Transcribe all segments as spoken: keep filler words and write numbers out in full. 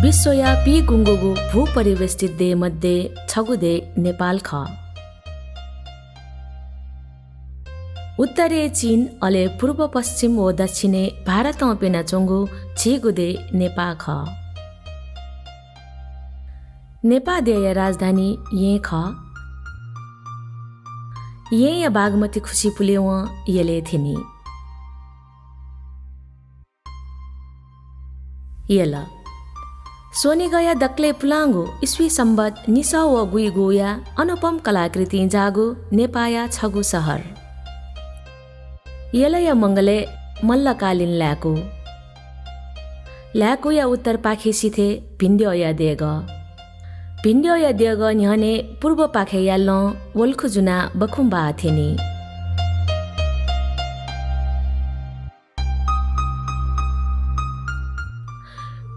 विश्वया पीगुंगूगु भूपरिवेष्ठित देय् मध्ये छगू देय् नेपाल खः। उत्तरय् चीन, अले पूर्व, पश्चिम व दक्षिणय् भारतं प्यनाच्वंगु झीगु देय् नेपाः खः। नेपाः देय्‌या राजधानी येँ खः। येँया बागमती खुसि पुलेवं यलय् थ्यनी। यल। स्वनिगःया दकलय् पुलांगु इस्वी संवत् निसः व गुइगूया अनुपम कलाकृतिं जाःगु नेपाःया छगू शहर। यलया मंगलय् मल्लकालीन लाय्‌कू। लाय्‌कूया उत्तरपाखे सिथय् भिंद्यःया देगः। भिंद्यःया देगः न्ह्यःने पूर्वपाखेया लं वल्खु जुनाः बखुंबहाः थ्यनी।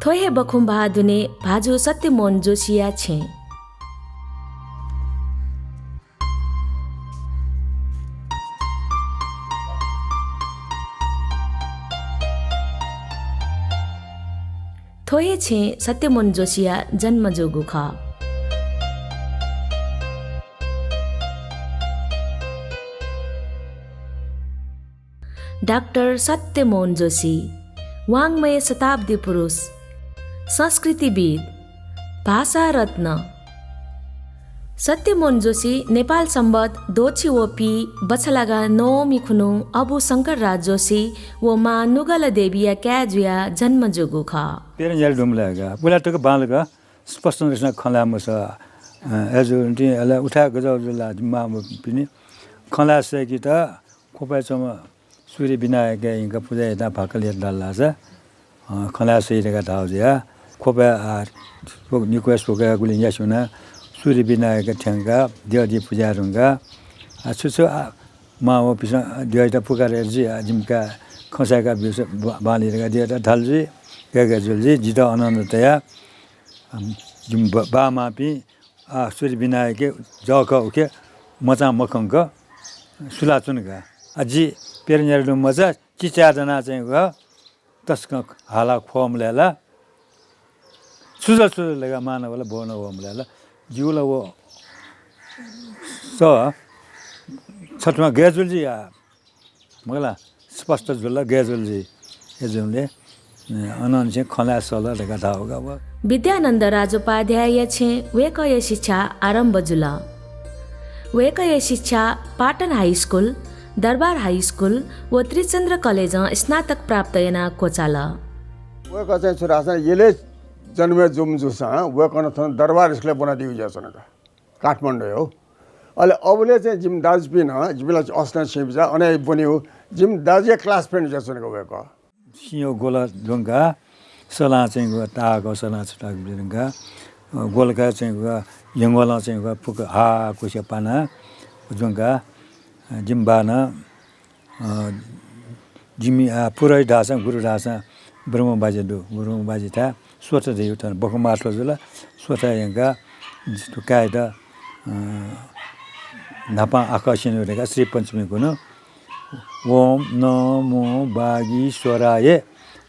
थ्व हे बखुंबहाः दुने भाजु सत्यमोहन जोशीया छेँ। थ्व हे छेँ सत्यमोहन जोशीया जन्म जूगु खः। डाक्टर सत्यमोहन जोशी, वाङ्मय शताब्दी पुरुष, संस्कृतिविद्, भाषा रत्न। सत्यमोहन जोशी नेपाल संवत् द्वःछि व पीः बछलागा नवमी खुन्हु अबु शंकरराज जोशी व मां नुगल देवीया काय् जुयाः जन्म जूगु खः। पेरेन्याल दुम्लाय्‌का पुलातुक बांलाक स्पष्ट दृष्टिं खँ ल्हाये मसः। अ, अय्‌जूगुलिं अले उथाय् गजः जुल ला जिमि मांपिनि खँ ल्हाये सय्‌केत ख्वपय् च्वंम्ह सूर्य विनायकया यंका पुजा यायेत भाकल यात धाल धाःसा, अ, खँ ल्हाये सइ धकाः धाःगु जुयाः ख्वपय्, आ, स्व-, निक्वय् स्वकय् गुलिं यासें वनाः सूर्य विनायक थ्यंकाः द्यः दि पुजा याये धुंकाः, आ, छु छु, आ, मां व पिसं द्यःयात पुकार यात जुइ, आ, जिमि काय् खँ साय्‌का ब्यूसा बा-, बांलाइ धकाः द्यःयात धाल जुइ, गय् गय् जुल जुइ, जितः अनंत तयाः, अम, जिमि ब-, बाः मांपिं आ, सूर्य विनायकया जःखः उखे मचां मखंक सुलाच्वन का। आ, जि पेरेन्याल दुम्ह मचा चिचाय् दनाः चाहिँ व तसकं हाला ख्वःम्ह ला, छु जुल छु जुल धकाः मां नं वल, बौ नं वःम्ह ला, जिगु ला व स छथुवां गय् जुल जुइ आ। मखु ला, स्पष्ट जुल, गय् जुल जुइ। अय्‌जूगुलिं, अ, अनंनिसें खँ ल्हाये सल धकाः धाःगु का व। विद्यानन्द राजोपाध्यायया छेँ वय्‌कःया शिक्षा आरम्भ जुल। वय्‌कःया शिक्षा पाटन हाई स्कुल, दरबार हाई स्कुल व त्रिचन्द्र कलेजं स्नातक प्राप्त यानाः क्वचाल। वय्‌कः चाहिँ छु धाःसा यलय् जन्म जूम्ह जूसां वय्‌कलं थन दरबार स्कुलय् ब्वनादीगु जुयाच्वन का। काठमाडौँ हे हो। अले अबलय् चाहिँ जिमि दाजुपिं नं, जिमि ला अस्ना छिं बिचाः अन हे ब्वनीगु, जिमि दाजुया class friend जुयाच्वनीगु वय्‌कः। सिंह ग्वल धुंकाः सलां चाहिँ व ताःक सलां छुताक धुंकाः, अ, ग्वलकाः चाहिँ व यंग्वलं चाहिँ व फुक्क हा कुस्या पाना धुंकाः, अ, जिमि बाः नं अ, जिमि, आ, पुरोहित धाःसां, गुरु धाःसां ब्रह्मबाजे दु। ब्रह्मबाजेथाय् स्वथा धइगु थन बखुंबहाः थ्व जुल। स्वथा यंकाः जितु काय्‌यात, अ, न्हापां आखः स्यनेगु धकाः श्रीपञ्चमी खुन्हु ओम नमो वागीश्वराय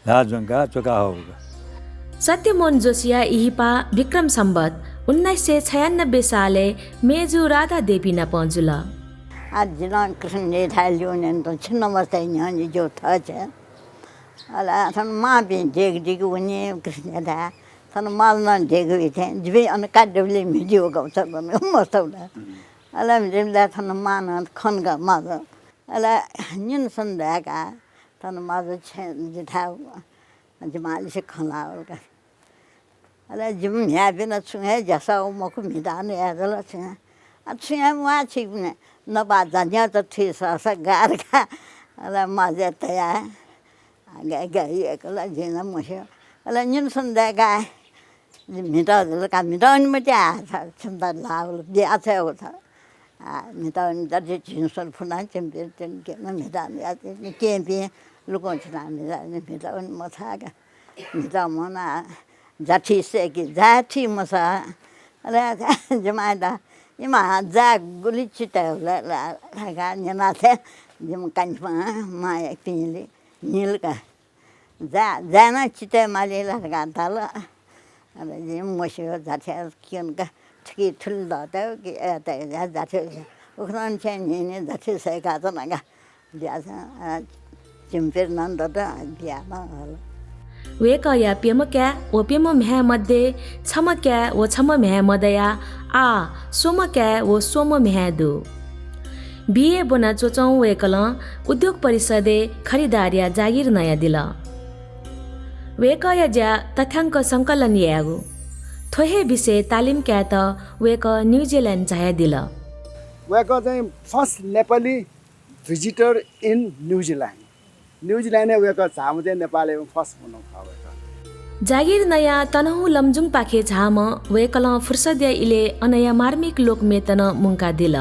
ल्हाः ज्वंकाः च्वका हःगु। सत्यमोहन जोशीया इहिपा विक्रम संवत् उन्नाइस सय छयानब्बे सालय् मेजु राधा देवी नाप जुल। आ, जि नं कृष्ण देवीथाय् लिउने तुं छिन्नमस्ताय् न्ह्यः जि जिगु थःछेँ। अले थन मांपिं देगः देगः वनी कृष्ण देवीथाय्। थन माजु नं देगः वइ थें। जिपिं अन काड्डुबलय् म्हिद्यः वःगु मस्तुल। अले म्हिद्यः वःबलय् थन मां नं खंक माजु। अले निन्हु स्वन्हु दय्‌काः थन माजु छेँ जिथाय् जिमांलिसे खँ ल्हाः वल का। अले जिमि म्ह्याय्‌पिं नं छुं हे ज्यासः मखु, म्हितां नं याये जुल छुं। आ, छुं हे म्वाः छिकपिं नपाः जान्यत थुइ सःसा गाः धकाः। अले माजय् तयाः गाय् गाय् यय्‌कल, जिं नं मस्यू। अले निन्हु स्वन्हु दय्‌काः जि म्हितः जुल का, म्हितः वने मते आ, छ-, छिमित ल्हाः वल, बिया छ्वयेगु छ। आ, म्हितः वने मते, झिंस्वन्हु फुनाः छिमिपिं, छिमिपिं म्हितः वने मते, केहेँपिं लुकुं छिनाः म्हितः वने, म्हितः वने मछाः का। म्हितः मवनाः जाथि सय्‌के, जाथि मसः। अले जिमां धाल, इमा जाय् गुलि चितय् हुल ला धकाः न्यनाः थें जिमि कान्छिम्ह मांया पिंलि न्हिल का। जाय्, जाय् नं चितय् माली ला धकाः धाल। अले जिं मस्यू जाथे क्यन का, थुकी थुल दत कि, ए, त, जा, जाथे, उखुन्हु छेँ न्हिं न्हिं जाथे सय्‌का च्वन का। ज्याझ्वः, अ, चिम्पिर नं दत, बिया नं हल। वय्‌कःया प्यम्ह काय् व प्यम्ह म्ह्याय् मध्ये छम्ह काय् व छम्ह म्ह्याय् मदयाः आः स्वम्ह काय् व स्वम्ह म्ह्याय् दु। बीए ब्वना च्वच्वं वय्‌कलं उद्योग परिषदय् खरिदारया जागिर नयादिल। वय्‌कःया ज्या तथ्याङ्क संकलन यायेगु। थ्व हे विषयय् तालिम कायेत वय्‌कः न्युजिल्यान्ड झायादिल। वय्‌कः चाहिँ first Nepali visitor in New Zealand। न्युजिल्यान्डय् वय्‌कः झाःम्ह चाहिँ नेपालय् first मनू खः वय्‌कः। जागिर नयाः तनहुँ लमजुङपाखे झाःम्ह वय्‌कलं फुर्सदया इलय् अनया मार्मिक लोकम्येत नं मुंकादिल।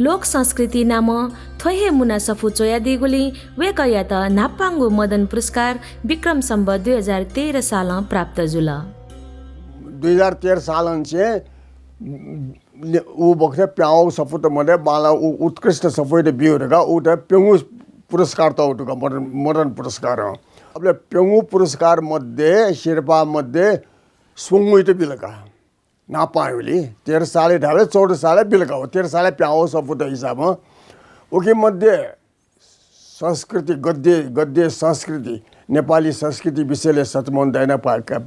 लोक संस्कृति नामं थ्व हे मुना सफू च्वयादीगुलिं वय्‌कःयात न्हापांगु मदन पुरस्कार विक्रम सम्वत् दुई हजार तेह्र सालं प्राप्त जुल। दुई हजार तेह्र सालं चाहिँ ने-, उ बखतय् प्याःगु सफूत मध्ये बांलाःगु उत्कृष्ट सफूयात ब्यू धकाः उत प्यंगू पुरस्कार तःगु दु का, मदन, मदन पुरस्कार। अबलय् प्यंगू पुरस्कार मध्ये, सिरपाः मध्ये स्वंगूयात बिल का। न्हापां वली, तेह्र सालय् धाःबलय् चौध सालय् बिल का, व तेह्र सालय् प्याःगु सफूत हिसाबं। उकी मध्ये संस्कृति, गद्य, गद्य संस्कृति, नेपाली संस्कृति विषयलय् सत्यमोहन दाइनं पा-, का-,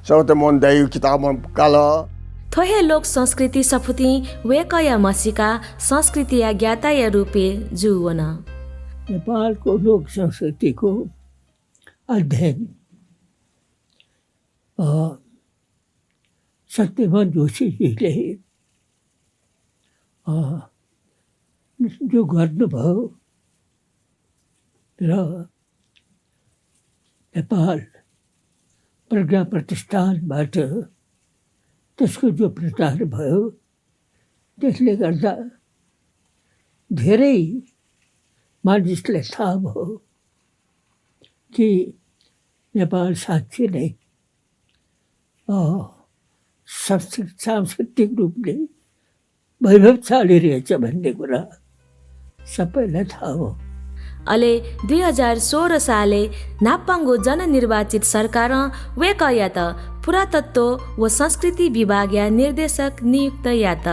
सत्यमोहन दाइया किताबं काल। थ्व हे लोक संस्कृति सफुतिं वय्‌कःया म्हसीका संस्कृतिया ज्ञाताया रूपय् जूवन। नेपालको लोक संस्कृतिको अध्ययन, अ, सत्यमोहन जोशीजीले, अ, जो गर्नुभयो र नेपाल प्रज्ञा प्रतिष्ठानबाट त्यसको जो प्रचार भयो, त्यसले गर्दा धेरै मानिसलाई थाहा भयो कि नेपाल साँच्चै नै, अ, सांस्कृ-, सांस्कृतिक रूपले वैभवशाली रहेछ भन्ने कुरा सबैलाई थाहा हो। अले दुई हजार सोह्र सालय् न्हापांगु जननिर्वाचित सरकारं वय्‌कःयात पुरातत्व व संस्कृति विभागया निर्देशक नियुक्त यात।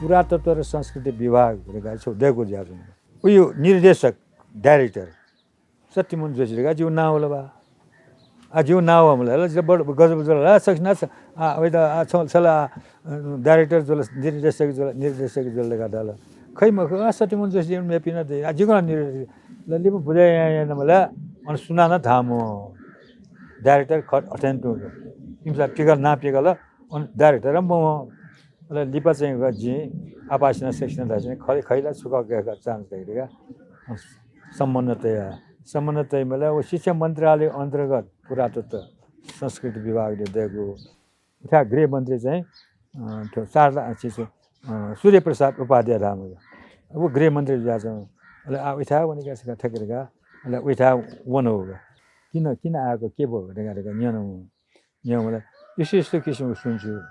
पुरातत्व र संस्कृति विभाग धकाः छगू दय्‌कूगु ज्या जुल। उयो निर्देशक, director सत्यमोहन जोशी धकाः जिगु नां वल बा। आ, जिगु नां वःम्ह ला, जितः बडा गजब जुल ला, सकसिनं, आ, वइत, आ, छ, छ ला, आ, director जुल, निर्देशक जुल, निर्देशक जुल धकाः धाल। खइ मखु, आ, सत्यमोहन जोशी मेपिं नं दइ। आ, जिगु नं निर्देशक। ल, लिपा बुझे याये यायेम्ह ला, अन सुनानं धाःम्ह। Director खः अथें तुं। इमिसं पिकल, नां पिकल, अन director मवं। अले लिपा चाहिँ जिं आपासिनं सकसिनं धाःसा खइ, खइ ला छु खः गय् खः chance धकाः सम्बन्ध तया। सम्बन्ध तइम्ह ला व शिक्षा मन्त्रालय अन्तर्गत पुरातत्व संस्कृति विभागले दय्‌कूगु। उथाय् गृहमन्त्री चाहिँ, अ, थ्व शारदा, अ, छि, छि, अ, सूर्यप्रसाद उपाध्याय धाःम्ह। व गृहमन्त्री जुयाच्वंगु। अले आ उथाय् वनेका छकः थथे धकाः, अले उथाय् वनागु। किन, किन आःगु, के भयो धकाः, धकाः न्यनागु। न्यंबलय् यस्तो यस्तो किसिमको सुन्छु,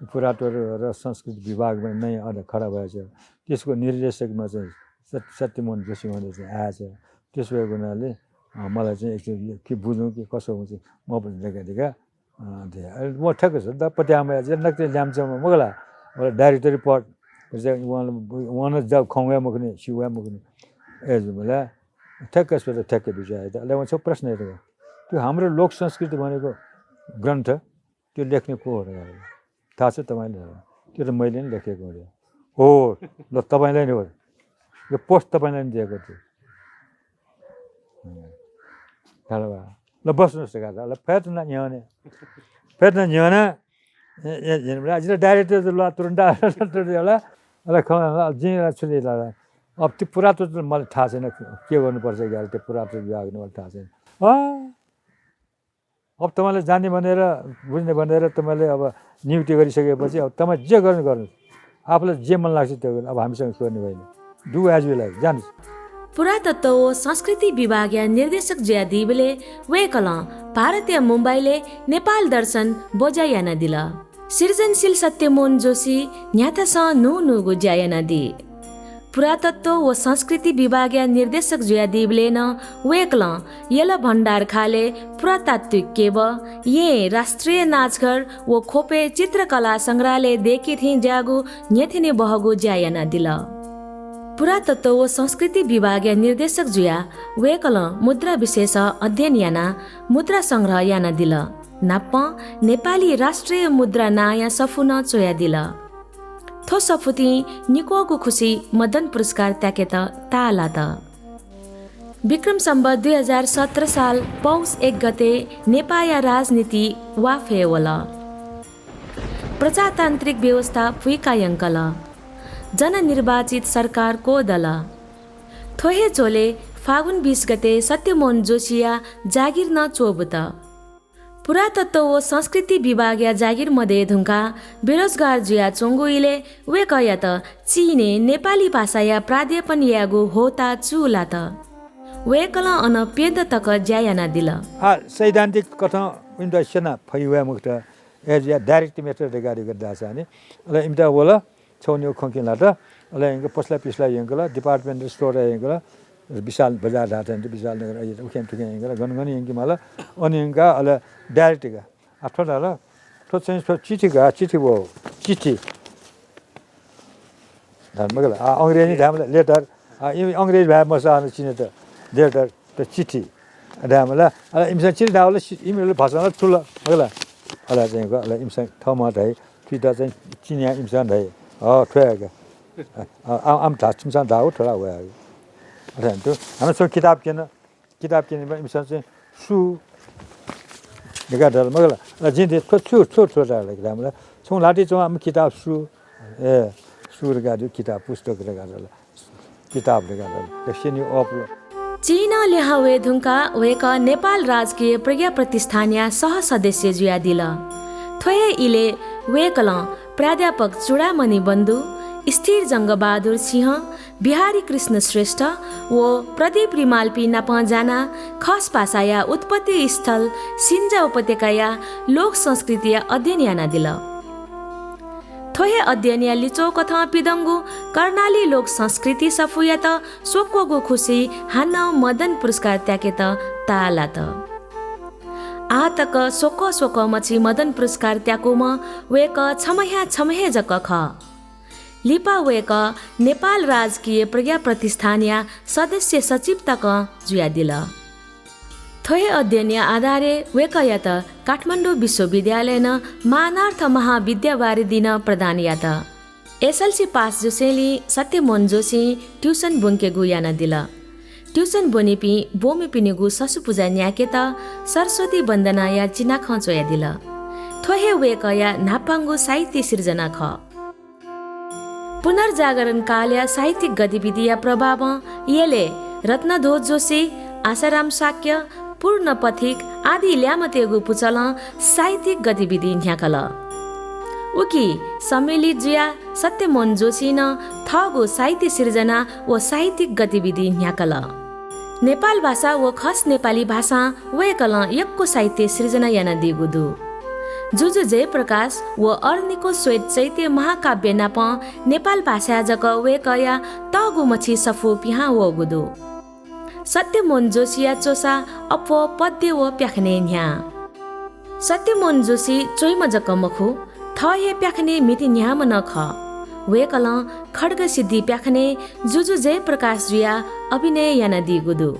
पुरातत्व र संस्कृति विभागमा नयाँ अड्डा खडा भएछ। त्यसको निर्देशकमा चाहिँ सत्य-, सत्यमोहन जोशी हुँदै चाहिँ आएछ। त्यसो भएको हुनाले, अँ, मलाई चाहिँ एकचोटि के बुझौँ कि कसो हुन्छ, म पनि देखा देखा, अँ, दे। अरे, म ठ्याक्क छ, द पत्यामा या, जे नक्ति ल्याम्चमा मगला, वला director पद, उहाँ, उहाँ जब खौँ या मखुने, सिउ या मखुने, ए, जुमला, ठ्याक्क स्पष्ट, ठ्याक्क विचार है त। अले उहाँ छगू प्रश्न है त। त्यो हाम्रो लोक संस्कृति भनेको ग्रन्थ, त्यो लेख्ने को हो र? थाहा छ तपाईँले? त्यो त मैले नै लेखेको हो। हो, ल, तपाईँलाई नै हो। यो post तपाईँलाई नै दिएको थियो। ल, बस्नुहोस् त, ल, फेरि न न्ह्यःने। फेरि न न्ह्यःने। ए, ए, झिन, जितः director जुल, तुरुन्त होला। अले खँ, ल, जिं छु ल, ल। अब त्यो पुरातत्व मलाई थाहा छैन, के गर्नुपर्छ, क्या, त्यो पुरातत्व विभागले मलाई थाहा छैन। अँ, अब तपाईँले जान्ने भनेर, बुझ्ने भनेर तपाईँले अब नियुक्ति गरिसकेपछि अब तपाईँ जे गर्नु गर्नु, आफूलाई जे मन लाग्छ त्यो गर्नु। अब हामीसँग सोध्ने होइन। Do as you like, जानु। पुरातत्व व संस्कृति विभागया निर्देशक जुयादीबलय् वय्‌कलं भारतया मुम्बईलय् नेपाल दर्शन ब्वज्या यानादिल। सृजनशील सत्यमोहन जोशी न्ह्याथासं न्हून्हूगु ज्या यानादी। पुरातत्व व संस्कृति विभागया निर्देशक जुयादीबलय् नं वय्कलं यल भण्डार खालय् पुरातात्विक केब, येँ राष्ट्रिय नाचघर व ख्वपय् चित्रकला संग्रहालय दय्केथें ज्याःगु न्ह्यथने बहःगु ज्या यानादिल। पुरातत्व व संस्कृति विभागया निर्देशक जुयाः वय्कलं मुद्रा विशेष अध्ययन यानाः मुद्रा संग्रह यानादिल। नापं नेपाली राष्ट्रिय मुद्रा नांया सफू नं च्वयादिल। थ्व सफूतिं निक्वःगु खुसिइ मदन पुरस्कार त्याकेत ताःलात। विक्रम सम्वत् दुई हजार सत्र साल पौष एक गते नेपाःया राजनीति वाफय् वल। प्रजातान्त्रिक व्यवस्था पुइका यंकल। जननिर्वाचित सरकार क्वदल। थ्व हे झ्वलय् फागुन बीस गते सत्यमोहन जोशीया जागिर नं च्वःबुत। पुरातत्व व संस्कृति विभागया जागिर मदये धुंकाः बेरोजगार जुयाच्वंगु इलय् वय्कःयात चीनय् नेपाली भाषाया प्राध्यापन यायेगु ह्वःताः चूलात। वय्कलं अन प्यदँ तक ज्या यानादिल। आ, सैद्धान्तिक कथं इमित स्यना फइ वये मखुत। अय् जुयाः direct method धकाः धाःसा नि, अले इमित वल, छगू निगू खँ क्यनात, अले यंक पसला पिसला यंकल, department store यंकल, विशाल बजार धाःथें विशाल नगर, अ, उखें थुखें यंकल, गन गन यंके माल, अन यंकाः अले direct का। आ, थ्व धाल, थ्व चाहिँ थ्व चिठी का, चिठी वो, चिठी। धाल मखु ला, आ, अंग्रेजी धाःबलय् letter, आ, इमि अंग्रेजी भाय् मसा अन चिनेत letter, त चिठी। धाःबलय्, अले इमिसं चिठी धाःबलय् सि-, इमिगु भाषां ला थुल, मखु ला। अले चाहिँ ग, अले इमिसं थःम्हं धाइ, थुइत चाहिँ चिनिया इमिसं धाइ। अ, थ्व हे का। अ, अ, आम धाः, छिमिसं धाःगु थ्व ला वया। अथे हानं तु, हानं छगू किताब क्यन, किताब क्यनेबलय् इमिसं चाहिँ सु धकाः धाल, मखु ला। अले जिं धयागु थ्व छु, छु, छु धाल धाःबलय्, छगू ल्हातिइ च्वंगु आम किताब सु, ए, सु धकाः धाःगु किताब, पुस्तक धकाः धाल। किताब धकाः धाल। स्यनी अःपुल। चीनं लिहां वये धुंकाः वय्कः नेपाल राजकीय प्रज्ञा प्रतिष्ठानया सह सदस्य जुयादिल। थ्व हे इलय् वय्कलं प्राध्यापक चूडामणि बन्धु, स्थिर जंगबहादुर सिंह, बिहारी कृष्ण श्रेष्ठ व प्रदीप रिमालपिं नाप जानाः खस भाषाया उत्पत्ति स्थल सिञ्जा उपत्यकाया लोक संस्कृतिया अध्ययन यानादिल। थ्व हे अध्ययनया लिच्वः कथं पिदंगु कर्णाली लोक संस्कृति सफूयात स्वक्वःगु खुसिइ हानं मदन पुरस्कार त्याकेत ताःलात। आः तक स्वक्वः स्वक्वः मछि मदन पुरस्कार त्याकूम्ह वय्कः छम्हया छम्ह हे जक खः। लिपा वय्कः नेपाल राजकीय प्रज्ञा प्रतिष्ठानया सदस्य सचिव तकं जुयादिल। थ्व हे अध्ययनया आधारय् वय्कःयात काठमाडौं विश्वविद्यालयं मानार्थ महाविद्यावारिधि नं प्रदान यात। एसएलसी पास जूसेंलि सत्यमोहन जोशीं tuition ब्वंकेगु यानादिल। Tuition ब्वनीपिं ब्वंमिपिनिगु ससुपुजा न्यायेकेत सरस्वती वन्दनाया चिनाखँ च्वयादिल। थ्व हे वय्कःया न्हापांगु साहित्य सिर्जना खः। पुनर्जागरण कालया साहित्यिक गतिविधिया प्रभावं यलय् रत्नध्वज जोशी, आशाराम शाक्य, पूर्ण पथिक आदि ल्याय्म्हतय्गु पुचलं साहित्यिक गतिविधि न्ह्याकल। उकी सम्मिलित जुयाः सत्यमोहन जोशीं नं थःगु साहित्य सिर्जना व साहित्यिक गतिविधि न्ह्याकल। नेपाल भाषा व खस नेपाली भाषां वय्कलं यक्व साहित्य सिर्जना यानादीगु दु। जुजु जयप्रकाश व अरनिको श्वेत चैत्य महाकाव्य नापं नेपाल भाषाय् जक वय्कःया तःगु मछि सफू पिहां वःगु दु। सत्यमोहन जोशीया च्वसा अप्वः पद्य व प्याखनय् न्ह्याः। सत्यमोहन जोशी च्वइम्ह जक मखु, थः हे प्याखनय् म्हिति न्ह्याःम्ह नं खः। वय्कलं खड्गसिद्धि प्याखनय् जुजु जयप्रकाश जुयाः अभिनय यानादीगु दु।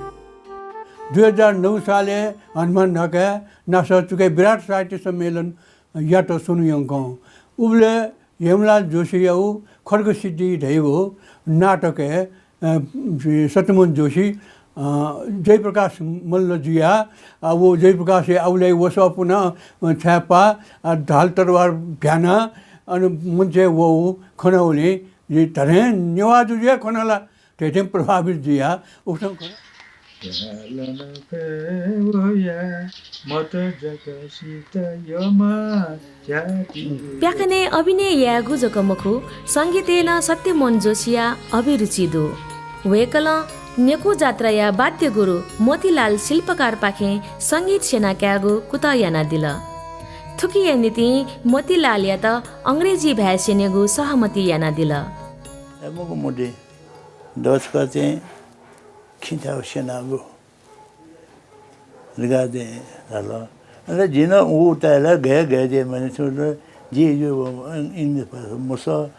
दुई हजार नौ सालय् हनुमान ढकाय् नासः चुकय् विराट साहित्य सम्मेलन यात स्वन्हु यंकं। उबलय् हेमलाल जोशीयागु खड्गसिद्धि धइगु नाटकय्, अ, सत्यमोहन जोशी, अ, जयप्रकाश मल्ल जुयाः, अ, व जयप्रकाशया आबुलाया वसः पुनाः, अ, छाय्पाः, अ, ढाल तरवार भ्यानाः, अन मञ्चय् वःगु खनावंलि जि धरें नेवाः जुजुया खँ ला धइथें प्रभावित जुयाः उकथं खँ। प्याखनय् अभिनय यायेगु जक मखु, संगीतय् नं सत्यमोहन जोशीया अभिरुचि दु। वय्कलं न्यकू जात्राया वाद्य गुरु मोतीलाल शिल्पकारपाखें संगीत स्यना कायेगु कुतः यानादिल। थुकिया निंतिं मोतीलालयात अंग्रेजी भाय् स्यनेगु सहमति यानादिल। ए मखु मोती, दसका चाहिँ खिथाउ स्यनागु लिगा चाहिँ धाल। अले जिं नं उ ताय्‌ला गय् गय् चाहिँ माने छु जि जु English भाषा मसः।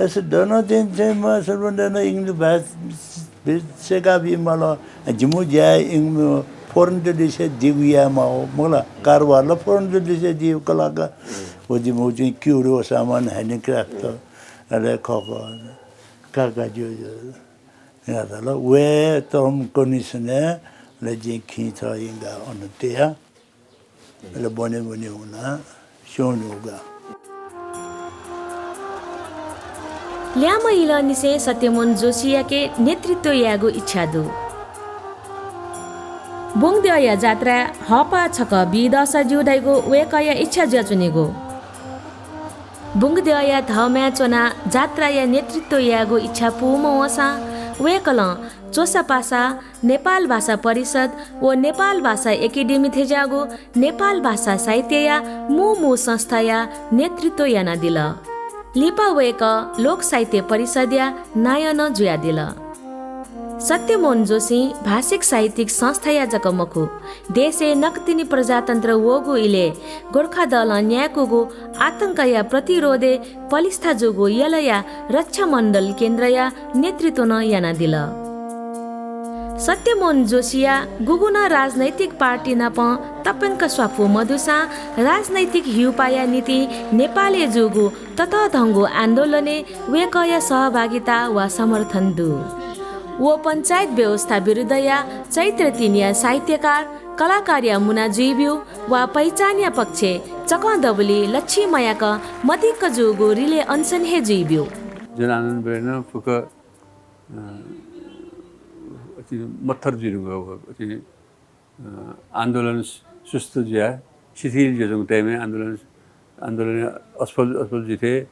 अले दन चाहिँ चाहिँ म सर्वदन English भाषा सेका बी माल। जिमु ज्या English foreign देशय् दिगु याये माः मला। कारोबार ला foreign देशय् दिगु कलाका। व जिमु चाहिँ क्युरो सामान handicraft अले खः खः काका ज्यू ज्यू। यात ल वे तम condition ले जिं खिं छ इंगा अन तया। ले बने बने हुना स्योनु गा। ल्याय्म्ह इलंनिसें सत्यमोहन जोशीयाके नेतृत्व यायेगु इच्छा दु। बुंगद्यःया जात्राय् हःपाः छकः बी दःसा ज्यू धइगु वय्कःया इच्छा जुयाच्वनीगु। बुंगद्यःया धःमाय् च्वनाः जात्राया नेतृत्व यायेगु इच्छा पूम्ह वंसां वय्कलं च्वसापासा, नेपाल भाषा परिषद व नेपाल भाषा एकेडेमी थेज्याःगु नेपाल भाषा साहित्यया मू मू संस्थाया नेतृत्व यानादिल। लिपा वय्कः लोक साहित्य परिषदया नायः नं जुयादिल। सत्यमोहन जोशीं भाषिक साहित्यिक संस्थाया जक मखु, देशय् नकतिनि प्रजातन्त्र वःगु इलय् गोर्खा दलं न्याय्कूगु आतंकया प्रतिरोधय् पलिस्था जूगु यलया रक्षामण्डल केन्द्रया नेतृत्व नं यानादिल। सत्यमोहन जोशीया गुगुं नं राजनैतिक पार्टी नाप तप्यंक स्वापू मदुसां राजनैतिक ह्यूपाःया निंतिं नेपालय् जूगु ततःधंगु आन्दोलनय् वय्कःया सहभागिता वा समर्थन दु। व पञ्चायत व्यवस्था विरुद्धया चैत्र तीनया साहित्यकार, कलाकारया मुना जुइब्यू वा पहिचानया पक्षय् चकंदबुलिइ लच्छिं मयाक मदिक्क जूगु relay अनसन हे जुइब्यू। जनआन्दोलन बेलाय् नं फुक्क, अ, अति मत्थर जुइधुंकल, अति अ, आन्दोलन सुस्त जुयाः शिथिल जुयाच्वंगु time-य् आन्दोलन, आन्दोलन असफल, असफल जुइथें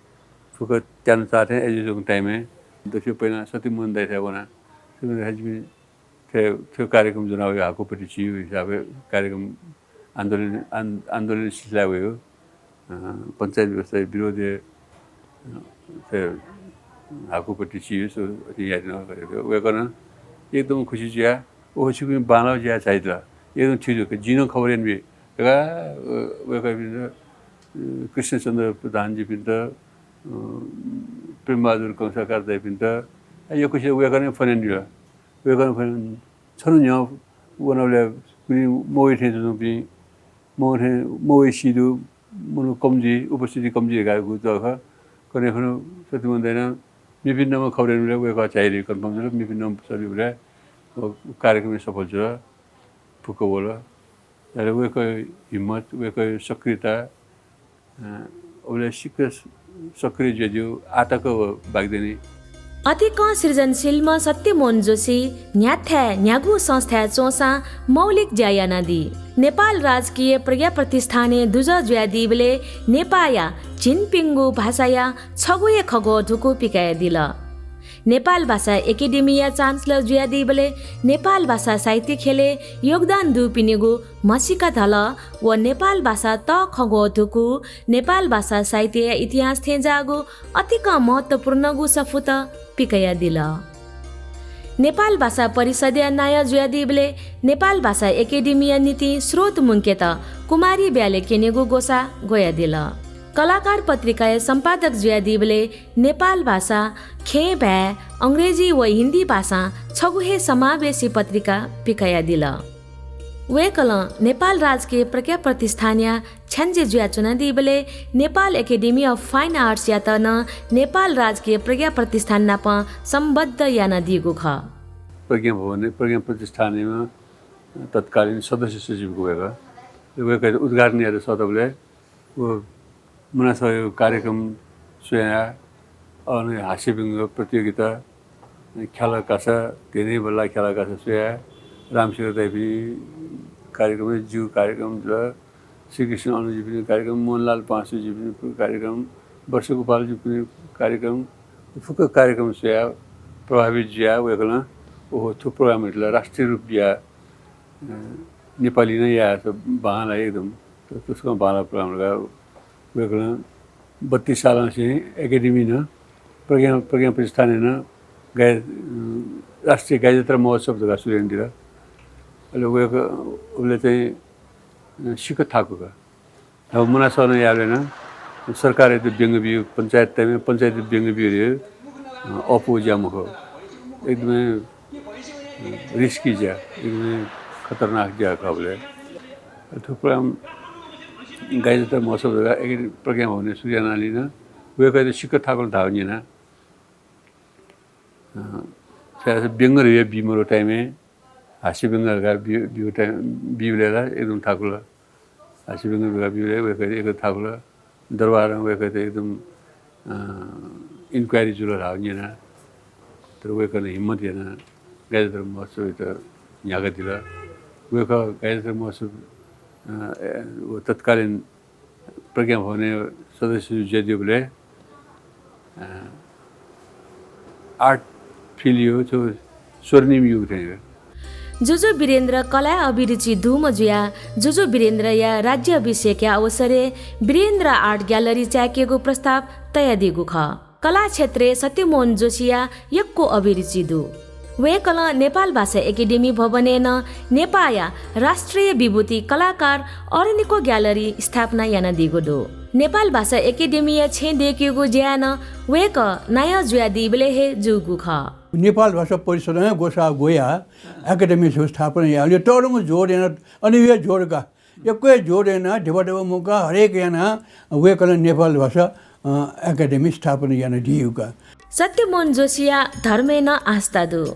फुक्क त्यानु चाःथें अय् जुयाच्वंगु time-य् दक्वं पहिला सत्यमोहन दाइथाय् वना। सत्यमोहन दाइथाय् जिपिं थ्व, थ्व कार्यक्रम ज्वना वइ हाकुपट्टि चियु हिसाबय् कार्यक्रम आन्दोलन, आन-, आन्दोलन सिलसिलाय् वयु। अ, पञ्चायत व्यवस्था विरोधय्, अ, थ्व हाकुपट्टि चियु सु अति यादिन वय्कलं एकदम खुसी जुयाः ओहो, छिकपिं बांलाःगु ज्या झायादिल। एकदम ठीक जू। जिं नं खबर यानाबी धकाः, अ, वय्कःपिन्त, अ, कृष्णचन्द्र प्रधानजुपिन्त, अ, प्रेमबहादुर कंसाकार दाइपिन्त, अ, यक्वसित वय्कलं phone यानादिल। वय्कलं phone, छन्हु न्ह्यः वनाबलय् कुन्हु मवइ थें च्वंपिं, मवइ थें, मवइ सी दु, मनू कम जुइ, उपस्थिति कम जुइ धकाः गुजः खः। कन्हय् खुन्हु सत्यमोहन दाइनं मेपिन्त नं खबर यानाबलय् वय्कः झायादी, confirm जुल, मेपिन्त नं सःबिबलय् व कार्यक्रम सफल जुल, फुक्क वल। अले वय्कःया हिम्मत, वय्कःया सक्रियता, अ, अबलय् सिक्क सक्रिय जुयादिउ आः तक व बाकि दनि। अतिकं सृजनशीलम्ह सत्यमोहन जोशी न्ह्याथाय् न्ह्यागु संस्थाय् च्वंसां मौलिक ज्या यानादी। नेपाल राजकीय प्रज्ञा प्रतिष्ठानय् दुजः जुयादीबलय् नेपाःया झिंप्यंगू भाषाया छगू हे खँग्वः धुकू पिकयादिल। नेपाल भाषा एकेडेमीया चान्सलर जुयादीबलय् नेपाल भाषा साहित्य ख्यलय् योगदान दुपिनिगु म्हसीका धलः व नेपाल भाषा तःखँग्वः धुकू, नेपाल भाषा साहित्यया इतिहास थेंज्याःगु अतिकं महत्त्वपूर्णगु सफूत पिकयादिल। नेपाल भाषा परिषदया नायः जुयादीबलय् नेपाल भाषा एकेडेमीया निंतिं स्रोत मुंकेत कुमारी ब्याले क्यनेगु ग्वसाः ग्वयादिल। कलाकार पत्रिकाया सम्पादक जुयादीबलय् नेपाल भाषा, खेँय् भाय्, अंग्रेजी व हिन्दी भाषां छगू हे समावेशी पत्रिका पिकयादिल। वय्कलं नेपाल राजकीय प्रज्ञा प्रतिष्ठानया छ्याञ्जे जुयाच्वनादीबलय् नेपाल Academy of Fine Arts-यात नं नेपाल राजकीय प्रज्ञा प्रतिष्ठान नाप सम्बद्ध यानादीगु खः। प्रज्ञा भवन, प्रज्ञा प्रतिष्ठानया तत्कालीन सदस्य सचिव वय्कः, वय्कःयात उद्घाटन यायेत सःतबलय् व मुना सरया कार्यक्रम स्वयाः, अन हास्यव्यंग्य प्रतियोगिता, ख्यालः कासा, धेंधेंबल्लाः ख्यालः कासा स्वयाः, रामशेखर दाइपिनि कार्यक्रम, जिगु कार्यक्रम जुल, श्रीकृष्ण अनुजुपिनि कार्यक्रम, मोहनलाल पाँचुजुपिनि कार्यक्रम, वर्षगोपालजुपिनि कार्यक्रम, फुक्क कार्यक्रम स्वयाः प्रभावित जुयाः वय्कलं ओहो, थ्व program-यात ला राष्ट्रिय रूप बियाः अ, नेपाली नं याःसा बांला एकदम। त-, तसकं बांला program धकाः वय्कलं बत्तीस सालंनिसें Academy नं प्रज्ञा, प्रज्ञा प्रतिष्ठानय् नं गाई, अ, राष्ट्रिय गाईजात्रा महोत्सव धकाः सुरु यानादिल। अले वय्‌कः उबलय् चाहिँ, अ, सिक्क थाकु का। अब मुना सलं याःबलय् नं सरकारयात व्यंग्य ब्यू, पञ्चायत तय्‌म्ह, पञ्चायत व्यंग्य ब्यू रे, अ, अःपुगु ज्या मखु। एकदमै, अ, risky ज्या, एकदमै खतरनाक ज्या खः अबलय्। थुप्रां गाईजात्रा महोत्सव धकाः एकेडमी प्रज्ञा भवनय् सुरु यानाः लिन वय्‌कःयात सिक्क थाकुल धाःगु न्यना। अ, छाय्‌धाःसा व्यंग्य धयाः बी मरु time-य् हास्य व्यंग्य धकाः बी, बीगु time, बीबलय् ला एकदम थाकुल। हास्य व्यंग्य धकाः बीबलय् वय्‌कःयात एकदम थाकुल। दरबारं वय्‌कःयात एकदम, अ, inquiry जुल धाःगु न्यना। तर वय्‌कलं हिम्मत यानाः गाईजात्रा महोत्सवयात न्ह्याकादिल। वय्‌कः गाईजात्रा महोत्सव, अ, ए, व तत्कालीन प्रज्ञा भवनय् सदस्य जुयादीबलय्, अ, art field-या छगू स्वर्णिम युग थें जुल। जुजु वीरेन्द्र कलाय् अभिरुचि दुम्ह जुयाः जुजु वीरेन्द्रया राज्याभिषेकया अवसरय् वीरेन्द्र Art Gallery चाय्‌केगु प्रस्ताव तयादीगु खः। कला क्षेत्रय् सत्यमोहन जोशीया यक्व अभिरुचि दु। वय्‌कलं नेपाल भाषा एकेडेमी भवनय् नं नेपाःया राष्ट्रिय विभूति कलाकार अरनिको gallery स्थापना यानादीगु दु। नेपाल भाषा एकेडेमीया छेँ दय्‌केगु ज्याय् नं वय्‌कः नायः जुयादीबलय् हे जूगु खः। नेपाल भाषा परिषदं हे ग्वसाः ग्वयाः एकेडेमी छगू स्थापना याः। अले तःधंगु जोड यानाः, अन हे जोड का, यक्व हे जोड यानाः, धिबा धिबा मुंकाः, हरेक यानाः वय्‌कलं नेपाल भाषा, अ, एकेडेमी स्थापना यानादीगु का। सत्यमोहन जोशीया धर्मय् नं आस्था दु।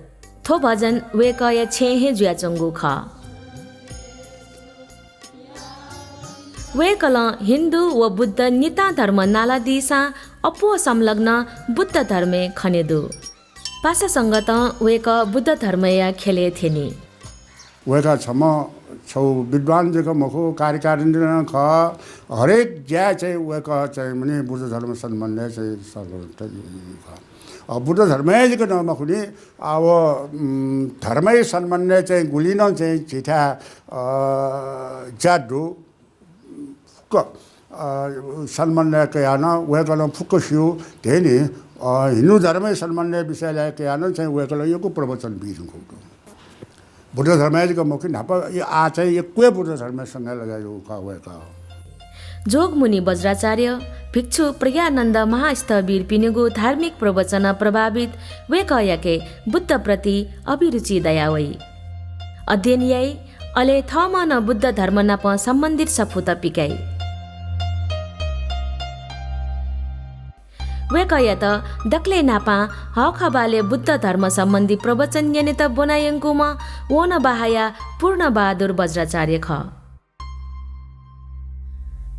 थ्व भजन वय्‌कःया छेँय् हे जुयाच्वंगु खः। वय्‌कलं हिन्दू व बुद्ध नितां धर्म नालादीसां अप्वः संलग्न बुद्ध धर्मय् खने दु। पासा संगतं वय्‌कः बुद्ध धर्मया ख्यलय् थ्यनी। वय्‌कः छम्ह छगू विद्वान जक मखु, कार्यकारिणी नं खः। हरेक ज्याय् चाहिँ वय्‌कः चाहिँ मने बुद्ध धर्म सम्बन्धय् चाहिँ सर्वोत्तम खः। अ, बुद्ध धर्मय् जक नं मखुनि, अब, उम्, धर्मय् सम्बन्धय् चाहिँ गुलि नं चाहिँ झीथाय्, अ, ज्या दु। फुक्क, अ, सम्बन्धय् कयाः नं वय्‌कलं फुक्क स्यू। धेनि, अ, हिन्दू धर्मय् सम्बन्धय् विषयलय् कयाः नं चाहिँ वय्‌कलं यक्व प्रवचन बीधुंकूगु दु। बुद्ध धर्मय् जक मखु, न्हापा आः चाहिँ यक्व हे बुद्ध धर्मय् संलग्न जुयादीगु खः वय्‌कः। जोगमुनि वज्राचार्य, भिक्षु प्रज्ञानन्द महास्थविरपिनिगु धार्मिक प्रवचनं प्रभावित वय्‌कःयाके बुद्धप्रति अभिरुचि दयावइ। अध्ययन याइ, अले थःम्हं नं बुद्ध धर्म नाप सम्बन्धित सफूत पिकाइ। वय्‌कःयात दकलय् न्हापां हःखबालय् बुद्ध धर्म सम्बन्धी प्रवचन न्यनेत ब्वनायंकूम्ह वनबाहाया पूर्णबहादुर वज्राचार्य खः।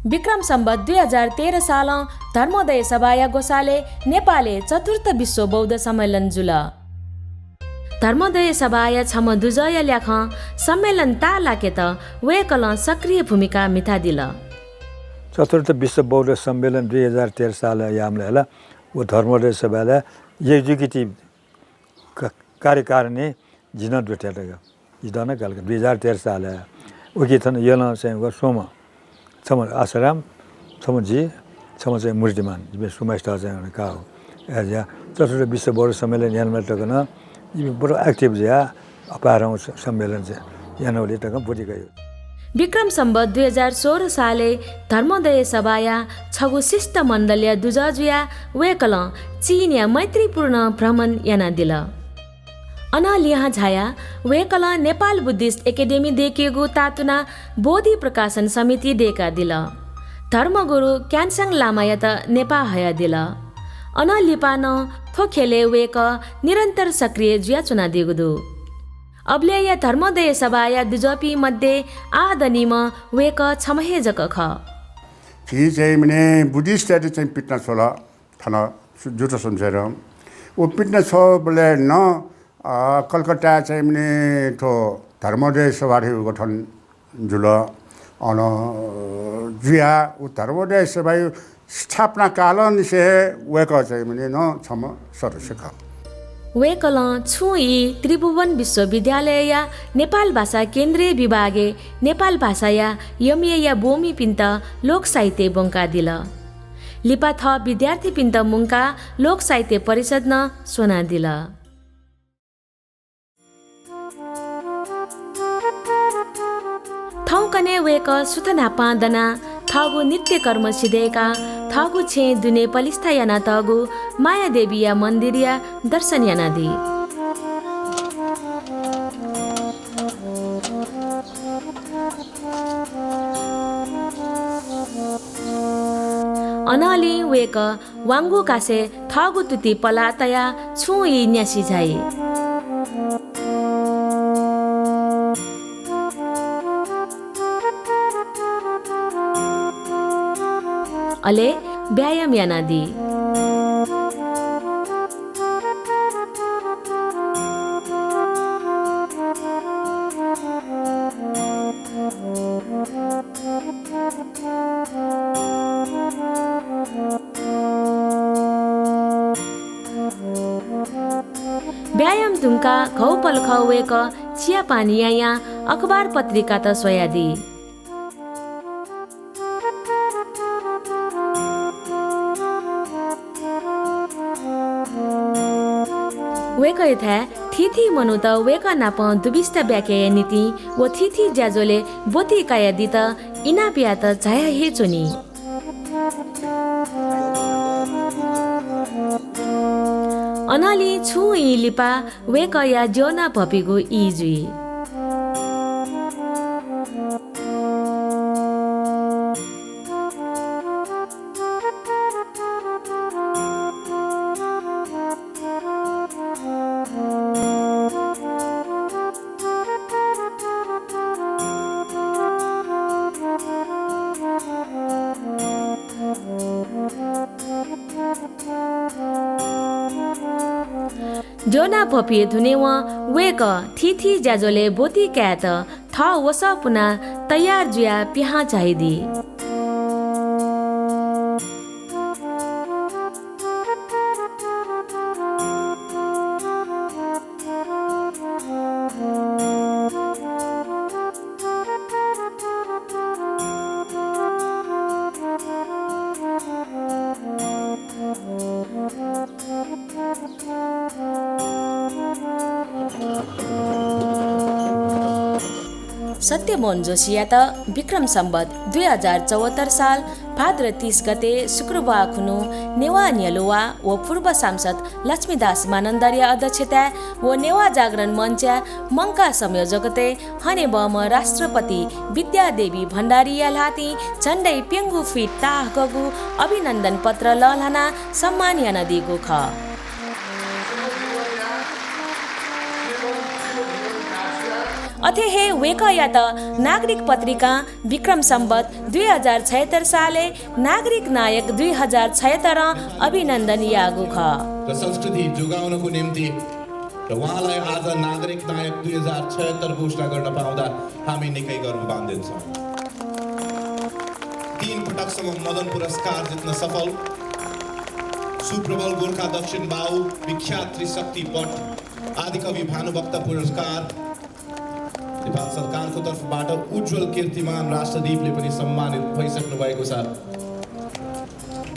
विक्रम सम्वत दुई हजार तेह्र सालं धर्मोदय सभाया ग्वसालय् नेपालय् चतुर्थ विश्व बौद्ध सम्मेलन जुल। धर्मोदय सभाया छम्ह दुजःया ल्याखं सम्मेलन ताःलाकेत वय्‌कलं सक्रिय भूमिका म्हितादिल। चतुर्थ विश्व बौद्ध सम्मेलन दुई हजार तेह्र सालय् याःबलय् ला व धर्मोदय सभाया executive का-, कार्यकारिणी जि नं दुथ्यात का। जि नं काल का दुई हजार तेह्र सालय्। उकी थन यलं चाहिँ व स्वम्ह, छम्ह आशाराम, छम्ह जि, छम्ह चाहिँ मूर्तिमान, जिमि स्वम्ह स्टार चाहिँ का हो। ए, ज्या, चतुर्थ विश्व बौद्ध सम्मेलन यानाबलय् तक नं जिमि बडो active जुयाः अपारं स-, सम्मेलन चाहिँ यानाबलय् तक ब्वति कयागु। विक्रम सम्वत दुई हजार सोह्र सालय् धर्मोदय सभाया छगू शिष्टमण्डलया दुजः जुयाः वय्‌कलं चीनया मैत्रीपूर्ण भ्रमण यानादिल। अनं लिहां झायाः वय्‌कलं नेपाल बुद्धिस्ट एकेडेमी दय्‌केगु तातुनाः बोधि प्रकाशन समिति दय्‌कादिल। धर्मगुरु क्यान्साङ लामायात नेपाः हयादिल। अनं लिपा नं थ्व ख्यलय् वय्‌कः निरन्तर सक्रिय जुयाच्वनादीगु दु। अबलय्‌या धर्मोदय सभाया दुजःपिं मध्ये आदनीम्ह वय्‌कः छम्ह हे जक खः। झी चाहिँ मने बुद्धिस्टयात चाहिँ पितिना छ्वल थन सु-, जुद्ध शमशेरं। व पितिना छ्वःबलय् नं, अ, कलकत्ताय् चाहिँ मने थ्व धर्मोदय सभा धइगु गठन जुल। अन जुयाः व धर्मोदय सभाया स्थापना कालंनिसें हे वय्‌कः चाहिँ मने नं छम्ह सदस्य खः। वय्‌कलं छुं ई त्रिभुवन विश्वविद्यालयया नेपाल भाषा केन्द्रीय विभागय् नेपाल भाषाया एमएया ब्वंमिपिन्त लोक साहित्य ब्वंकादिल। लिपा थः विद्यार्थीपिन्त मुंकाः लोक साहित्य परिषद नं स्वनादिल। थौंकन्हय् वय्‌कः सुथ न्हापां दनाः थःगु नित्य कर्म सिधय्‌काः थःगु छेँय् दुने पलिस्था यानातःगु माया देवीया मन्दिरया दर्शन यानादी। अनंलि वय्‌कः वांगु कासय् थःगु तुति पलाः तयाः छुं ई न्यासि झाइ। अले व्यायाम यानादी। व्यायाम धुंकाः घौपलखः वय्‌कः चिया पानी यायां अखबार पत्रिकात स्वयादी। वय्‌कःयाथाय् थीथी मनूत वय्‌कः नाप दुबिस्ता ब्याकेया निंतिं व थीथी ज्याझ्वलय् ब्वति कयादीत इनाप यायेत झाया हे च्वनी। अनंलि छुं ई लिपा वय्‌कःया ज्योना भपिगु ई जुइ। ज्योना भपिया दुने वं वय्‌कः थीथी ज्याझ्वलय् ब्वति कायेत थः वसः पुनाः तयार जुयाः पिहां झायादी। सत्यमोहन जोशीयात विक्रम सम्वत दुई हजार चौहत्तर साल भाद्र तीस गते शुक्रबार खुन्हु नेवाः न्ह्यलुवा व पूर्व सांसद लक्ष्मीदास मानन्धरया अध्यक्षताय् व नेवाः जागरण मञ्चया मंकाः संयोजकतय् हनेबहःम्ह राष्ट्रपति विद्यादेवी भण्डारीया ल्हातिं झन्डै प्यंगू फिट ताःहाकःगु अभिनन्दन पत्र लःल्हानाः सम्मान यानादीगु खः। अथे हे वय्‌कःयात नागरिक पत्रिकां विक्रम सम्वत दुई हजार छयत्तर सालय् नागरिक नायक दुई हजार छयत्तरं अभिनन्दन याःगु खः। र संस्कृति जोगाउनको निम्ति र उहाँलाई आज नागरिक नायक दुई हजार छयत्तर घोषणा गर्न पाउँदा हामी निकै गर्व मान्दछौँ। तीन पटकसम्म मदन पुरस्कार जित्न सफल सुप्रबल गोर्खा दक्षिण बाहु, विख्यात त्रिशक्ति पट, आदिकवि भानुभक्त पुरस्कार, नेपाल सरकारको तर्फबाट उज्जवल कीर्तिमान राष्ट्रदीपले पनि सम्मानित भइसक्नु भएको छ।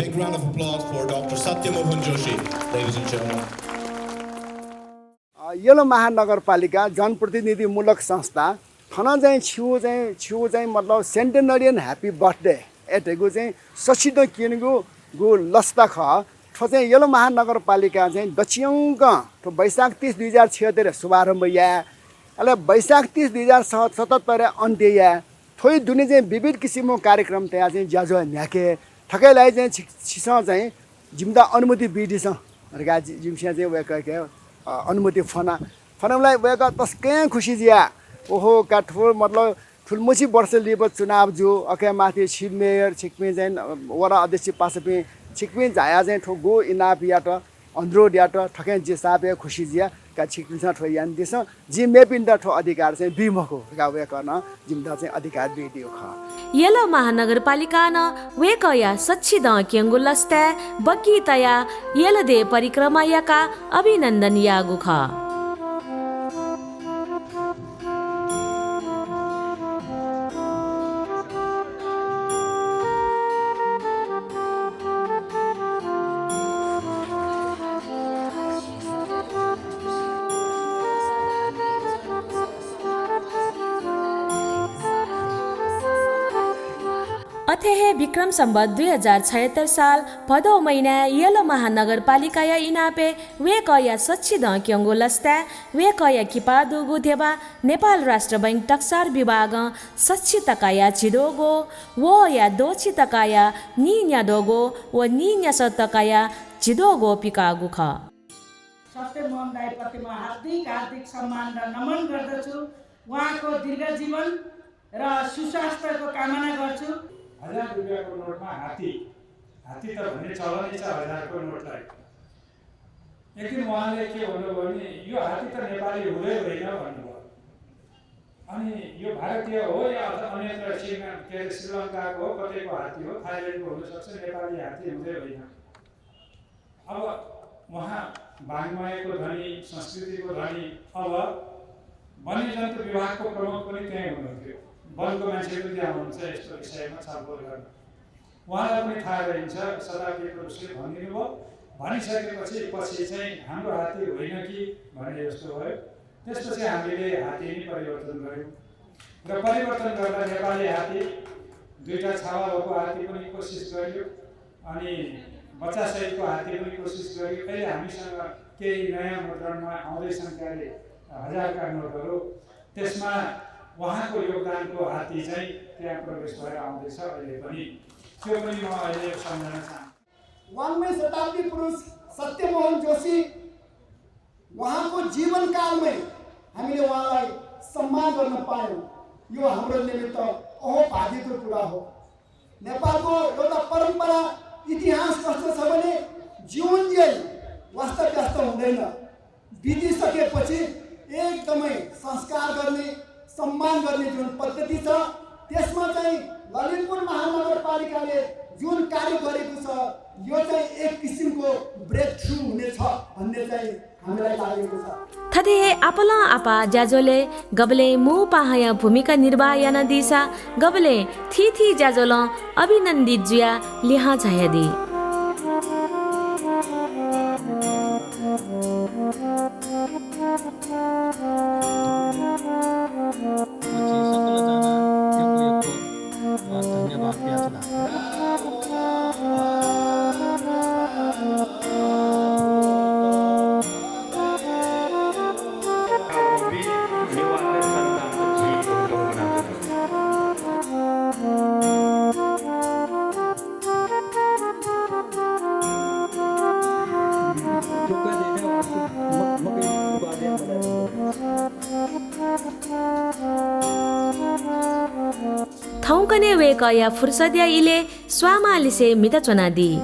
Big round of applause for doctor Satyamohan Joshi, ladies and gentlemen. अ, यल महानगरपालिका जनप्रतिनिधिमूलक संस्था थन चाहिँ छिगु चाहिँ, छिगु चाहिँ मतलब centenarian happy birthday ए धइगु चाहिँ सछि दँ क्यनीगु गु लसता खः। थ्व चाहिँ यल महानगरपालिका चाहिँ दछियंक थ्व वैशाख तीस दुई हजार छिहत्तरय् शुभारम्भ याये। अले वैशाख तीस दुई हजार सतहत्तरय् अन्त्य याये। थ्व दुने चाहिँ विविध किसिमको कार्यक्रम तयाः चाहिँ ज्याझ्वः न्ह्याके। थुकिया लागि चाहिँ छि-, छिसं चाहिँ जिमित अनुमति बिदिसँ धकाः जि-, जिमिसं चाहिँ वय्कःके, अ, अनुमति फ्वना। फ्वनाबलय् वय्कः तसकं खुसी जुया। ओहो, का थ्व मतलब थुलिमछि वर्ष लिपा चुनाव जू, अकय् माथि छि मेयर, छिकपिं चाहिँ, अ, वडा अध्यक्ष पासापिं, छिकपिं झायाः चाहिँ थ्व गु इनाप यात, अनुरोध यात, थुकिं जि साप हे खुसी जुया। का छिकपिन्सं थ्व यानादिसँ, जिं मेपिन्त थ्व अधिकार चाहिँ बी मखु धकाः वय्कलं जिमित चाहिँ अधिकार बियादीगु खः। यल महानगरपालिकां नं वय्कःया सछि दँ क्यंगु लसताय् बग्गी तयाः यल देय् परिक्रमा याकाः अभिनन्दन याःगु खः। अथे हे विक्रम सम्वत दुई हजार छयत्तर साल भदौ महिनाय् यल महानगरपालिकाया इनापय् वय्कःया सच्छि दँ क्यंगु लसताय् वय्कःया किपा दुगु ध्यबा नेपाल राष्ट्र बैंक टक्सार विभागं सच्छि तकाया झिद्वःगू, वहःया द्वःछि तकाया नीन्याद्वःगू व नीन्यासः तकाया झिद्वःगू पिकाःगु खः। सत्यमोहन दाइप्रति म हार्दिक, हार्दिक सम्मान र नमन गर्दछु। उहाँको दीर्घ जीवन र सुस्वास्थ्यको कामना गर्छु। हजार रुपियाँको नोटमा हात्ती, हात्ती त भन्ने चलनै छ हजारको नोटलाई। एक दिन उहाँले के भन्नुभयो भने, "यो हात्ती त नेपाली हुँदै होइन" भन्नुभयो। अनि यो भारतीय हो या अथवा अन्यत्र श्रीलङ्का, के अरे, श्रीलङ्काको हो, कतैको हात्ती हो, थाइल्यान्डको हुनसक्छ, नेपाली हात्ती हुँदै होइन। अब उहाँ वाङ्मयको धनी, संस्कृतिको धनी, अब वन्यजन्तु विभागको प्रमुख पनि त्यहीँ हुनुहुन्थ्यो। वनको मान्छे पनि त्यहाँ हुनुहुन्छ यस्तो विषयमा छलफल गर्न। उहाँलाई पनि थाहा रहन्छ, शताब्दी पुरुषले भनिदिनुभयो। भनिसकेपछि पछि चाहिँ हाम्रो हात्ती होइन कि भन्ने जस्तो भयो। त्यसपछि हामीले हात्ती नै परिवर्तन गर्‍यौँ र परिवर्तन गर्दा नेपाली हात्ती, दुईटा छावा भएको हात्ती पनि कोसिस गरियो, अनि बच्चासहितको हात्ती पनि कोसिस गरियो। अहिले हामीसँग केही नयाँ मुद्रणमा आउँदैछन् क्यारे हजारका नोटहरू, त्यसमा उहाँको योगदानको हात्ती चाहिँ त्यहाँ प्रवेश भएर आउँदैछ अहिले पनि। त्यो पनि म अहिले सम्झना चाहन्छु। वाङ्मय शताब्दी पुरुष सत्यमोहन जोशी, उहाँको जीवनकालमै हामीले उहाँलाई सम्मान गर्न पायौँ। यो हाम्रो निमित्त अहोभाग्यको कुरा हो। नेपालको एउटा परम्परा, इतिहास कस्तो छ भने, जिउन्जेल वास्ता व्यस्त हुँदैन। बितिसकेपछि एकदमै संस्कार गर्ने, सम्मान गर्ने जुन पद्धति छ, त्यसमा चाहिँ ललितपुर महानगरपालिकाले जुन कार्य गरेको छ, यो चाहिँ एक किसिमको ब्रेकथ्रु हुनेछ भन्ने चाहिँ हामीलाई लागेको छ। थथे हे आपालं आपाः ज्याझ्वलय् गबलें मू पाहांया भूमिका निर्वाह यानादीसा गबलें थीथी ज्याझ्वलं अभिनन्दित जुयाः लिहां झायादी। थौंकन्हय् वय्कःया फुर्सदया इलय् स्वांमालिसे म्हिता च्वनादी।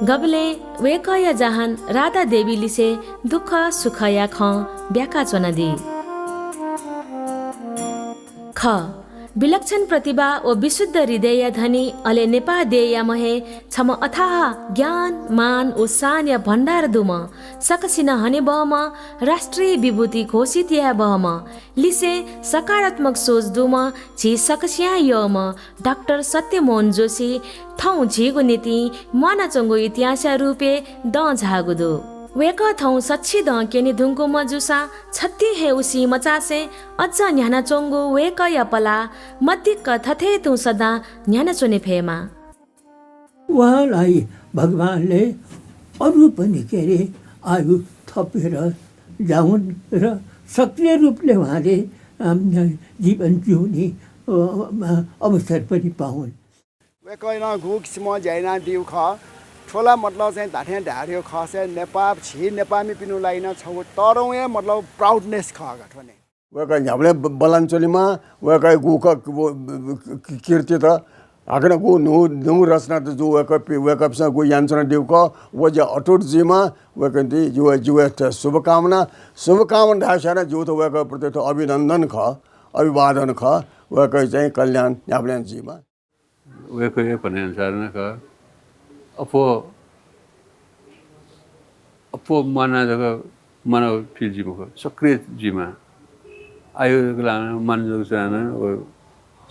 गबलें वय्कःया जहान राधा देवीलिसे दुःख सुखया खँ ब्याका च्वनादी। खः, विलक्षण प्रतिभा व विशुद्ध हृदयया धनी, अले नेपाः देय्‌याम्ह हे छम्ह अथाह ज्ञान, मान व शानया भण्डार दुम्ह, सकसिनं हनेबहःम्ह, राष्ट्रिय विभूति घोषित यायेबहःम्ह, लिसें सकारात्मक सोच दुम्ह, झी सकसियां यःम्ह डाक्टर सत्यमोहन जोशी थौं झीगु निंतिं म्वानाच्वंगु इतिहासया रूपय् दँ झाःगु दु। वय्कः थौं सच्छि दँ क्यने धुंकूम्ह जूसां छतिं हे उसी मचासे अझ न्ह्यानाच्वंगु वय्कःया पलाः मदिक्क थथे तुं सदां न्ह्यानाच्वने फयेमा। उहाँलाई भगवानले अरू पनि के अरे आयु थपेर जाऊन् र सक्रिय रूपले उहाँले, अम, जीवन जिउने, अ, अ, अवसर पनि पाऊन्। वय्कलं गुगु किसिमं ज्या यानादीगु खः, थ्व ला मतलब चाहिँ धात्थें धायेगु खःसा नेपाः, झी नेपाःमिपिनिगु लागि नं छगू तःधंगु हे मतलब proudness खः का थ्व नं। वय्कः न्ह्याबलें ब-, बल्लानाच्वनेमा, वय्कःया गुगु क-, व-, ब-, ब-, क-, कीर्तित, हाकनं गुगु न्हू, न्हू रचनात जू वय्कःपि-, वय्कःपिसं गुगु यानाच्वनादीगु खः, व ज्या अटुट जुइमा, वय्कःयात जिगु, जिगु शुभकामना, शुभकामना धायेसां नं जिगु त वय्कःप्रति त अभिनन्दन खः, अभिवादन खः, वय्कःया चाहिँ कल्याण न्ह्याबलें जुइमा। वय्कःया भनाइ अनुसार नं खः। अप्वः, अप्वः म्वाना जक मानव feel जुइ मखु, सक्रिय जुइमा। आयु जक लानाः मान जक च्वनाः नं व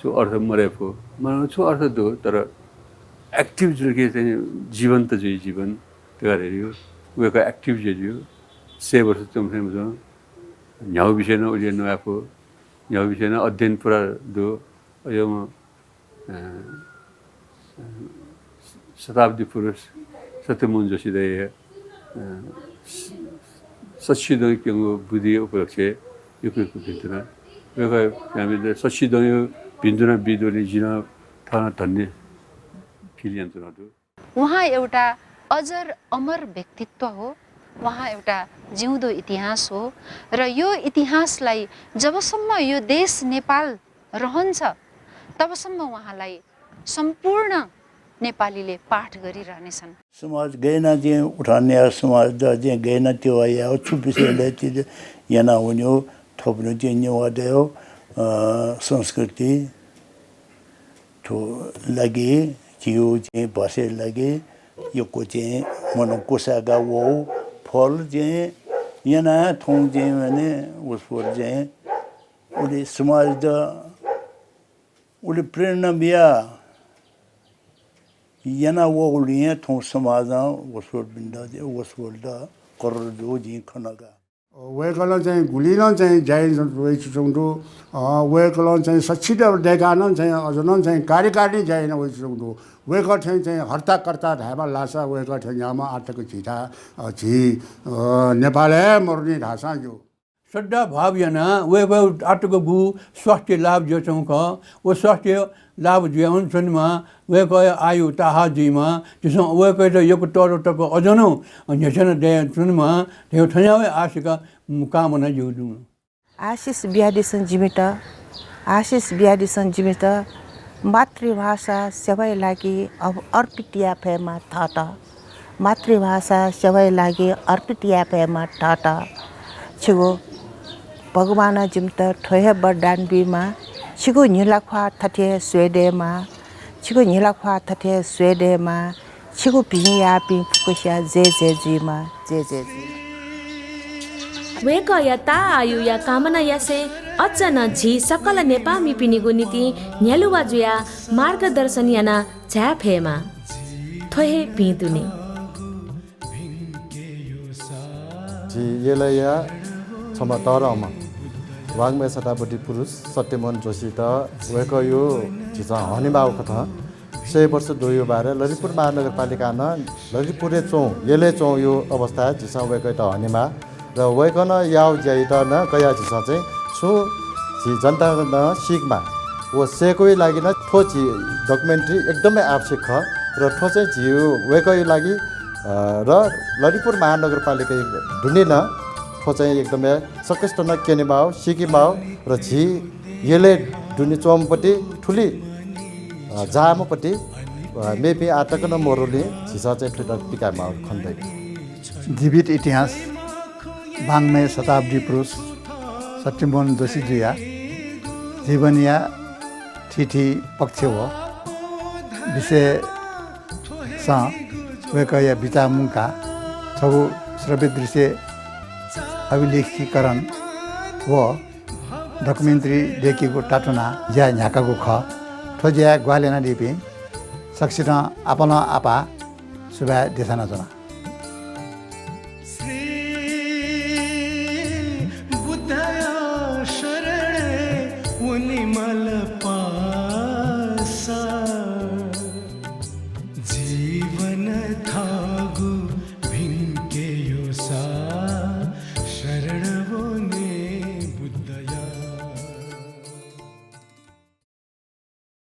छुं अर्थ मदये फु। मानव छुं अर्थ दु, तर active जुल कि चाहिँ जीवन्त जुइ जीवन धकाः धयादियो। वय्‌कः active जुयादियो। सय वर्ष च्वंम्ह थें मच्वं। न्ह्यागु विषय नं उलि नवाये फु। न्ह्यागु विषय नं अध्ययन पुरा दु। अय्‌नं, अ, अ, शताब्दी पुरुष सत्यमोहन जोशी दाइया, अ, स-, सच्छि दँ क्यंगु बुदिया उपलक्ष्यय् यक्व यक्व भिन्तुना। वय्‌कः नामय् सच्छि दँया भिन्तुना बीदुलिं जिं थन धन्य feel यानाच्वनागु दु। उहाँ एउटा अजर अमर व्यक्तित्व हो, उहाँ एउटा जिउँदो इतिहास हो र यो इतिहासलाई जबसम्म यो देश नेपाल रहन्छ, तबसम्म उहाँलाई सम्पूर्ण नेपालीले पाठ गरिरहनेछन्। समाज गय् याना चाहिँ उठान याः, समाज द चाहिँ गय् याना तिवा याः, छु विषयलय् ति याना वन्यो, थ्व पनि चाहिँ नेवाःतय्, अ, संस्कृति थ्व लागि, झीगु चाहिँ भाषाया लागि यक्व चाहिँ मन क्वसाय्‌का वःगु फल चाहिँ याना थौं चाहिँ माने वसपोल चाहिँ उलि समाज द उलि प्रेरणा बिया याना वःगुलिं थौं समाजं वसपोलपिन्त, वसपोलत करर जू जिं खना का। वय्‌कलं चाहिँ गुलि नं चाहिँ ज्या याना वइच्वंगु दु। अ, वय्‌कलं चाहिँ सच्छि दँ दय्‌काः नं चाहिँ अझ नं चाहिँ कार्यकारिणी ज्या याना वइच्वंगु दु। वय्‌कः थें चाहिँ हर्ताकर्ता धायेमाल धाःसा वय्‌कः थें न्ह्याःम्ह आःतक झीथाय्, अ, झी, अ, नेपालय् मरुनि धाःसां ज्यू। श्रद्धा भाव यानाः वय्‌कः आःतक गु स्वास्थ्य लाभ जुयाच्वंगु खः। व स्वास्थ्य लाभ जुयावनाच्वनेमा, वय्‌कःया आयु ताहाः जुइमा, झीसं वय्‌कःयात यक्व तःधं तक अझ नं न्ह्यथना दयाच्वनेमा धयागु थज्याःगु आशिका कामना यानाच्वनागु दु। आशिष बियादिसँ जिमित, आशिष बियादिसँ जिमित। मातृभाषा सेवाया लागि अब अर्पित याये फयेमा थःत। मातृभाषा सेवाया लागि अर्पित याये फयेमा थःत। छिगु भगवानं जिमित थ्व हे वरदान बीमा। छिगु न्हिलाख्वाः थथे हे स्वये दयेमा। छिगु न्हिलाख्वाः थथे हे स्वये दयेमा। छिगु भिं याःपिं फुक्कसिया जय जय जुइमा, जय जय जुइमा। वय्‌कःया ताःआयुया कामना यासें अझ नं झी सकल नेपाःमिपिनिगु निंतिं न्ह्यलुवा जुयाः मार्गदर्शन याना झाये फयेमा। थ्व हे भिंतुना। झी यलया छम्ह तःधंम्ह वाङ्मय शताब्दी पुरुष सत्यमोहन जोशीत वय्‌कःया झीसं हनेमाःगु कथं सय वर्ष दुयु बारे ललितपुर महानगरपालिकां नं ललितपुरय् च्वंगु, यलय् च्वंगु अवस्थाय् झीसं वय्‌कःयात हनेमाः। र वय्‌कलं याःगु ज्यायात नं कयाः झीसं चाहिँ छुं झी जनतां नं सीकेमाः। व सय्‌केगु लागि नं थ्व झी documentary एकदमै आवश्यक खः। र थ्व चाहिँ झी वय्‌कःया लागि, अ, र ललितपुर महानगरपालिका दुने नं थ्व चाहिँ एकदमै सकसितं नं क्यनेमाः, सीकेमाः। र झी यलय् दुने च्वंम्हपट्टि थुलि, अ, जाःम्हपट्टि, अ, मेपिं आःतक नं मरुलिं झीसं चाहिँ थुइत पिकायेमाः खनेदइ। जीवित इतिहास, वाङ्मय शताब्दी पुरुष सत्यमोहन जोशीजुया जीवनया थीथी पक्ष व विषयसं वय्‌कःया बिचाः मुंकाः छगू श्रव्य दृश्य अभिलेखीकरण व documentary दय्‌केगु तातुनाः ज्या न्ह्याकागु खः। थ्व ज्याय् ग्वाहालि यानादीपिं सकसितं आपालं आपाः सुभाय् देछानाच्वना।